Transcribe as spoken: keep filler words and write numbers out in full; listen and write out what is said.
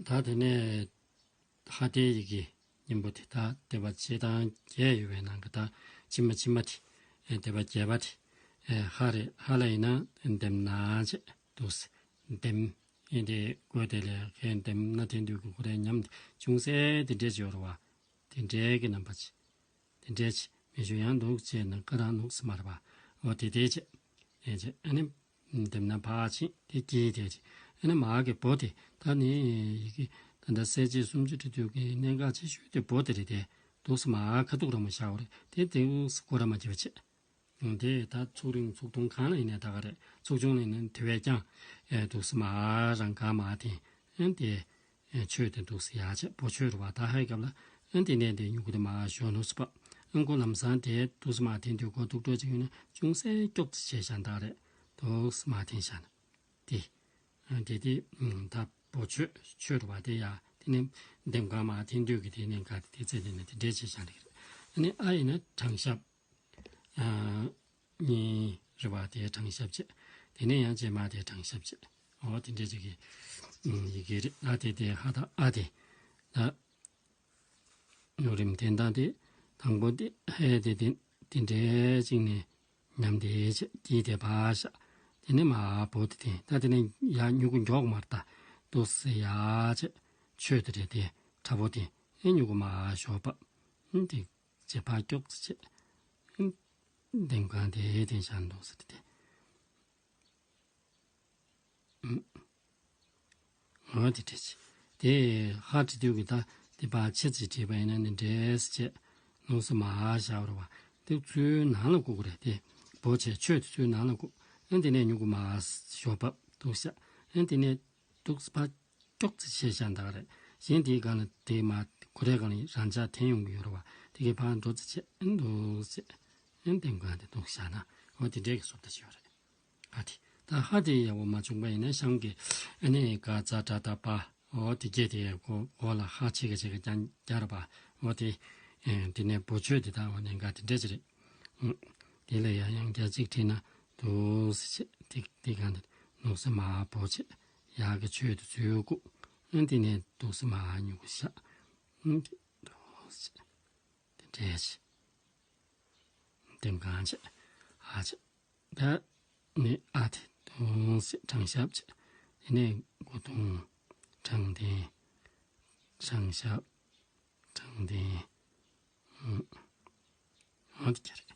ད་དེ་ནས་ཧ་དའི་ཡི་གེ་སྙིང་པོ་དེ། ད་སྡེ་པ་ཕྱེད་དང་བརྒྱད་ཡོད་པའི་ནང་གི་ད་ཕྱི་མ་ཕྱི་མ་དེ། ཨེ་སྡེ་པ་བརྒྱད་པ་དེ། ཨེ་ཧ་རེད། ཧ་ལ་ཡིན་ན་འདེམས་ན་བྱས་འདུག་སེ། འདེམས། ཨེ་དེ་དགོས་དེ་ལས་ཁའི་འདེམས་ན་དེ་འདུག་གི། ཁོ་རའི་ཉམས་དེ་ཅུང་ཟད་དེ་འདྲས་ཅིག་ཡོད་རེད་བ། དེ་འདྲའི་གི་རྣམ་པ་ཅིག་དེ་འདྲའི་ཅིག་མི་ཞུ་ཡང་འདུག་ཅེས་ན་ཀ་རང་འདུག་སེ་མ་རེད་པ། འོ་དེ་དེ་ཅིག་ཨེ་ཅིག་ཨ་ནི་འདེམས་ན་ཕར་ཕྱིན་དེ་དཀྱིལ་དེ་ཅིག་ཨ་ནི་མ་གི་བོ་དེ། ད་ནི་ཡི་གེ་ད་ལྟ་གསལ་བྱེད་སུམ་ཅུ་ཁྲི་བདུན་གྱི་གནད་འགག་ཆེ་ཤོས་དེ་བོ་དེ་རེད་དེ། འདུག་སེ་མ་ཁ་ཐུག་ར་མ་བཞག་པ་རེད་དེ། འདུག་སེ་སྐོར་ར་མ་བྱེད་པ་བྱེད། དེ་ད་ཚུགས་རིང་ཚུགས་ཐུང་གང་ལ་ཡིན་ནའི་ད་ག་རེད། ཚུགས་ཆུང་ལ་ཡིན་ན་དེ་བས་ཀྱང་ཨེ་འདུག་སེ་མ་རང་ག་མ་དེ་ཨེ་དེ་ཨེ་ཆོས་དེ་འདུག་སེ་ཡ་བྱས་བོ་ཆོས་རེད་བ། ད་ཧའི་སྐབས་ལ་ཨེ་དེ་ནས་དེ་མྱུ་གུ་དེ་མ་ཞོ་ནུ་སི་པ། ཨེ་ཁོ་ལམ་སང་དེ་འདུག་སེ་མ་དེ་འདུག་གོ་འདུག་འགྲོ་ཅིག་ཡོད་ན་ཅུང་ཟད་སྐྱོག་ཙི་བྱས་བཞག་ད་རེད། འདུག་སེ་མ་དེ་བཞག་ན་དེ་ཨེ་དེ་དེ་ཨེ་ད་བོ་ཆོས་ཆོས་རེད་བ། དེ་ཡ་དེ་ནས་འདེམས་ག་མ་དེ་འདུག་གི་དེ་ནས་ག་དེ་དེ་ཚེ་དེ་ནས་དེ་འདྲས་བྱས་བཞག་ནི་རེད། ཨ་ནི་ཨ་ཡིན་ན་དྲང་ཞབས། ཨ་གཉིས་རེད་བ། དེ་དྲང་ཞབས་བྱས། དེ་ནས་ཡང་རྗེས་མ་དེ་དྲང་ཞབས་བྱས། འོ་དེ་འདྲས་ཅིག་གི་ཡི་གེ་རེད། ཨ་དེ་དེ་ཧ་དང་ཨ་དེ། ད་ཡོད་རིམ་དེ་དང་དེ་དང་པོ་དེ་ཧའི་དེ་དེ་དེ་འདྲས་ཅིག་ནས་ཉམས་དེ་བྱས་དཀྱིལ་དེ་ཕར་བཞག་དེ་ནས་མ་བོ་དེ་དེ། ད་དེ་ནས་ཡ་མྱུ་གུ་མགྱོགས་མར་ད་འདུག་སེ་ཡ་བྱས་ཆོས་དེ་རེད་དེ། ཁྲ་བོ་དེ་ཨེ་མྱུ་གུ་མ་ཞོ་པ་ཨེ་དེ། བྱས་ཕར་སྐྱོག་ཙི་བྱས། འདེམས་ག་དེ་དེ་བཞག་འདུག་སེ་དེ་དེ། འོ་དེ་འདྲས་བྱས། དེ་ཧ་བྲིས་དུས་ཀྱི་ད་དེ་ཕར་ཕྱེད་ཙི་བྲིས་པ་ཡིན་ན་ནི་འདྲས་བྱས་ནུ་སེ་མ་བཞག་རེད་བ། དེ་ཚུར་ནང་ལ་བཀུག་གི་རེད་དེ། བོ་བྱས་ཆོས་དེ་ཚུར་ནང་ལ་བཀུག་ཨེ་དེ་ནས་མྱུ་གུ་མ་ཞོ་པ་འདུག་བཞག་ཨེ་དེ་ནས་འདུག་སེ་ཕར་སྐྱོག་ཙི་བྱས་བཞག་འདུག་རེད། གཞན་དེའི་སྒང་ལ་དེ་མ་ཁོ་རའི་སྒང་ལ་རང་འཇགས་འཐེན་ཡོང་གི་ཡོད་རེད་བ། དེ་གའི་ཕར་འགྲོ་ཙི་བྱས་ཨེ་འདུག་སེ་ཨེ་འདེམས་ག་དེ་འདུག་བཞག་ན་འོ་དེ་འདྲས་ཀྱི་བཟོ་ལྟ་ཞིག་ཡོད་རེད། ཨ་དེ་ད་ཧ་དེ་ཡག་པོ་མ་བྱུང་པ་ཡིན་ན་གཤམ་གྱི་ཨ་ནི་ག་ཛ་དྲ་ད་པ་འོ་དེ་སྐད་དེ་གོ་འོ་ལ་ཧ་ཆེ་ག་ཆེ་ག་ཀྱང་རྒྱག་རེད་པ། འོ་དེ་ཨེ་དེ་ནས་བོ་ཆོས་དེ་དང་འོ་ནས་ག་དེ་འདྲས་ཅིག་རེད། ཨུ། དེ་ལ་ཡང་ཡང་བརྒྱ་གཅིག་བྲིས་ན་འདུག་སེ་བྱས་དེ་དེ་ག་འདི་ནུ་སེ་མ་བོ་བྱས་ཡག་གི་ཆོས་དེ་ཚུར་བཀུག་ཨ་དེ་ནས་འདུག་སེ་མ་མྱུ་གུ་བཞག་ཨ་དེ་འདུག་སེ་དེ་འདྲས་བྱས། འདེམས་ག་བྱས་ཧ་བྱས། ད་ནི་ཨ་དེ་འདུག་སེ་དྲང་ཞབས་བྱས། དེ་ནས་མགོ་ཐུང་དྲང་བདེན་དྲང་ཞབས་དྲང་བདེན། འོ་འདི་ག་རེད།